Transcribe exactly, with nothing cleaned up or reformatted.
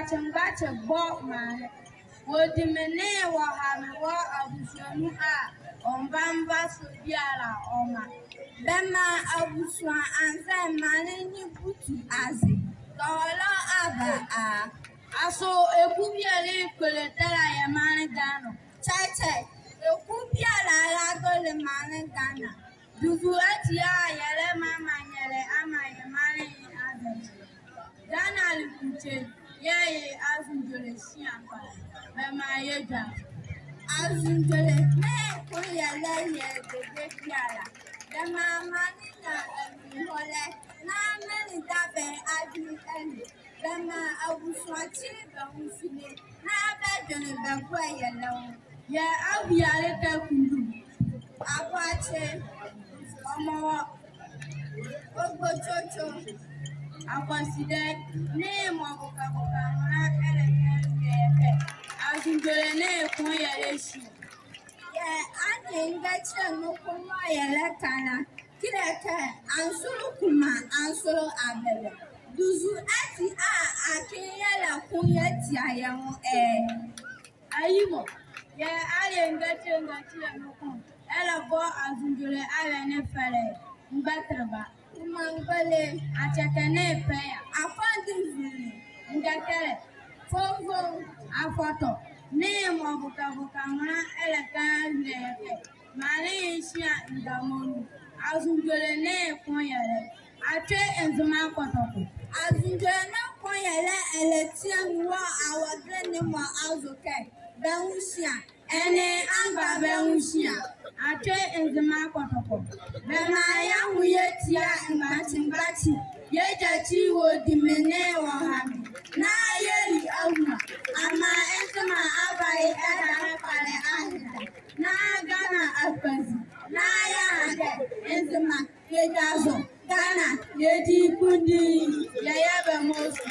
Ngbatse ngbatse bɔ maanle. Wɔdi me nee wɔha me wɔ abusua nu a, ɔnva nvaso biala ɔnra. Bɛmaa abusua anzɛɛ maanle nye butu aze. Tɔhɔlɔ ava a. Asoo eku biala ekpole tɛ la yɛ maanle Ghana? Kyɛkyɛ, eku biala rado le maanle Ghana. Duzu ati a yɛlɛmaa manyɛlɛ amaa yɛ maanle ye azɛkye. Ghana le kutso yɛɛ ye azunzole shia kpalɛ. Bɛmaa yɛdwazo. Azunzole nee koyɛlɛ yɛ debie biala. Bɛmaa maanle nyaa anuhɔlɛ na menli dabɛ adwenle ɛle. Bɛmaa abusua ti bɛ nwo fine na bɛdwenle bɛ koyɛlɛ nwo. Yɛ awialekɛ kundum. Aboakye, Hɔmɔwɔ, Ogbotsoto, Akwasiday nee mɔɔ bokabokɛ nwonla ɛlɛkɛ awie yɛ kɛ azunzole nee koyɛlɛ shia. Yɛ ane ngakyi noko mɔɔ yɛlɛka la, kile kɛ ansolo kuma, ansolo abɛbɛ. Duzu ati a akee yɛlɛko yɛtia yɛ nwo ɛ? Ayimo, yɛ aleɛ ngakyi ngakyi noko ɛlɛbɔ azunzole awɛne fɛlɛ, ngbɛtɛlɛba, kuma ngbele, akyɛkɛ nee pɛya, afɔnle nzule, ngɛkɛlɛ, fonvom, afɔtɔ nee mɔɔ bokabokɛ nwonla ɛlɛka awie yɛ kɛ maanle ye shia ndamɔ nu. Azunzole nee koyɛlɛ, atwe Nzema kɔtɔkɔ. Azunzole nee koyɛlɛ ɛlɛtia nu wɔ awɔdele ne mɔ azo kɛ bɛnwu shia. Ɛnee angbɛ bɛnwu shia. Atwe Nzema kɔtɔkɔ. Bɛmaa yɛnwu yɛtia ngbatse ngbatse. Yɛgyakyi wɔdi me nee wɔha me. Na yɛli anwua. Amaa Nzema ava ye ɛdane kpalɛ aheda. Na Ghana akpazi. Na yɛaha kɛ Nzema, yɛdwazo. Ghana, yɛdi kundum. Yɛyɛ bɛ mosu.